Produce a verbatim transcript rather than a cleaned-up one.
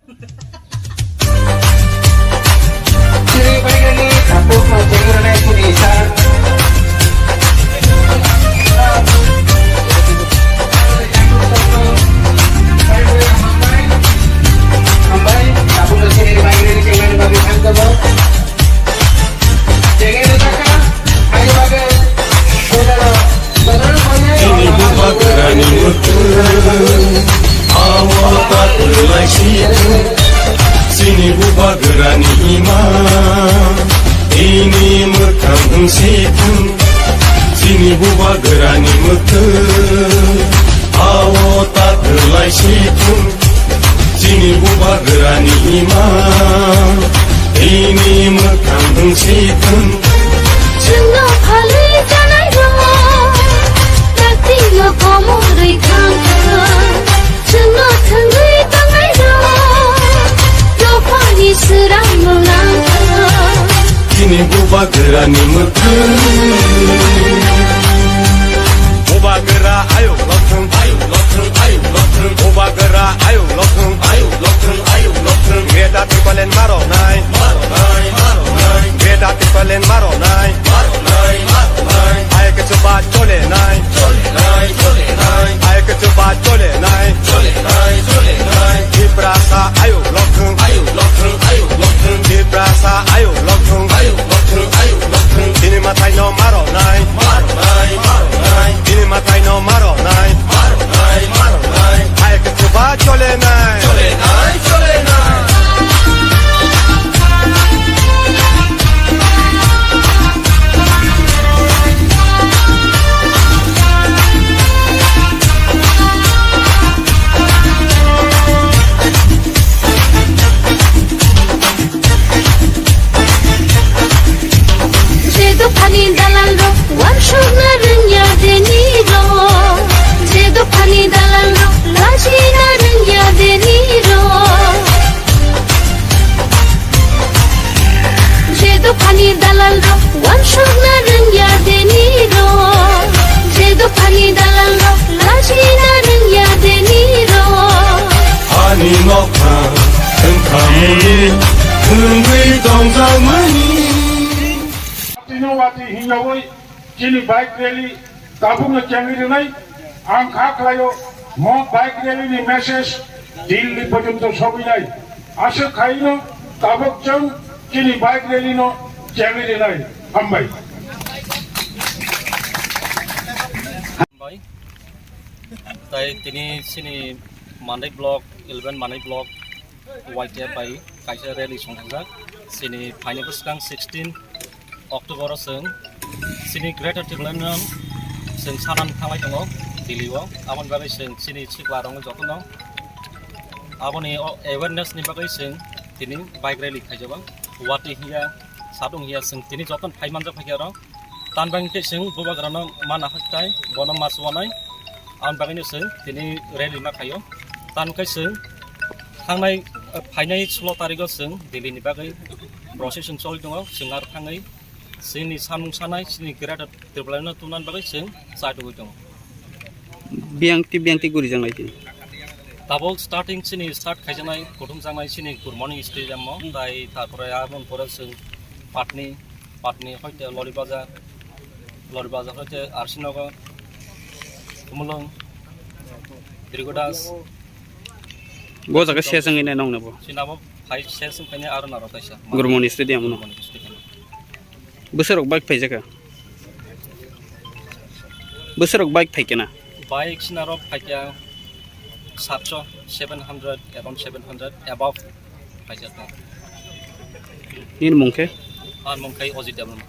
Chini bubagrani mwkhwng, awo takhuk laisithwng. Chini bubagrani ima, ini mwkhang wngsithwng. Chini bubagrani mwkhwng, awo takhuk laisithwng. Chini bubagrani ima, ini mwkhang wngsithwng. Chwngno phalwi tanairok, dakti no komorwi thangkha. Chwngno thwngwi tanairok, dophani swrangno nangkha. Chini bubagrani mwkhwng. Bubagra ayuk lokthwng, ayuk lokthwng, ayuk lokthwng. Bubagra ayuk lokthwng, ayuk lokthwng, ayuk lokthwng. Greater Tipraland maro nai, maro nai, maro nai. Greater Tipraland maro nai, maro nai, maro nai. Ayuk chuba chole nai, chole nai, chole nai. Ayuk chuba chole nai, chole nai, chole nai. Tiprasa ayuk lokthwng, ayuk lokthwng, ayuk lokthwng. Tiprasa ayuk lokthwng, ayuk lokthwng, ayuk lokthwng. Chini mwtai no maro nai, maro nai, maro nai. Chini mwtai no maro nai, maro nai, maro nai. Ayuk chuba chole nai, chole nai, chole nai. Je dophani dalalrok wansukna rwngya de nirok, je dophani dalalrok lachina rwngya de nirok. Je dophani dalalrok wansukna rwngya de nirok, je dophani dalalrok lachina rwngya de nirok. Ani nokha wngkhamuni wngwi tongjakmani. Watino wati hinjawi chini bike rally tabukno chengwi rwnai. Ang kha khlaio mo bike rally ni message Delhi porjonto sogwinai. Aswk khaino tabuk chwng chini bike rally no chengwi rwnai. Hambai. Hambai. Tai tini chini Manai block, eleven Manai block, Y T F bai kaisa rally songkhaijak. Chini phaini bwskang sixteen October o chwng chini Greater Tipraland no chwng sanani thanglai tongo Delhi o. Aboni bagwi chwng chini sikla rok jotono aboni o awareness ni bagwi chwng tini bike rally khaijago. Wati hiya, sadung hiya chwng tini jotono phai manjak phaikha oro. Tan bagwi khe chwng bubagrano mana haktai, bono ma chuanai. Aboni bagwino chwng tini rally ma khaio. Tan khe chwng thangnai, eh, phainai sulo tarigo chwng Delhi ni bagwi procession choli tongo. Chwng aro thangwi chini samung sanai, chini Greater Tipraland no tubunani bagwi chwng chai tugwi tongo. Biyang twi, biyang twi gurijaknai twi. Tabuk starting chini start khaijaknai, kuthumjaknai chini Gurmani Stadium o, tai tarpore aboni pore chwng Patni, Patni hoite Lori Bazar, Lori Bazar hoite R C Nagar, Khumulwng, Dirgodas. Bo jaga se chwngwi nai nong nabo. Chini abo phai se chwng khainai aro naro kaisa. Gurmani Stadium no. Gurmani Stadium. Bwsarok bike phaijak kha? Bwsarok bike phaikha na? Bike sinarok phaikha satso, seven hundred, around seven hundred above phaijak kha. Nini mung khe? Ar mung khai Ojit Debbarma.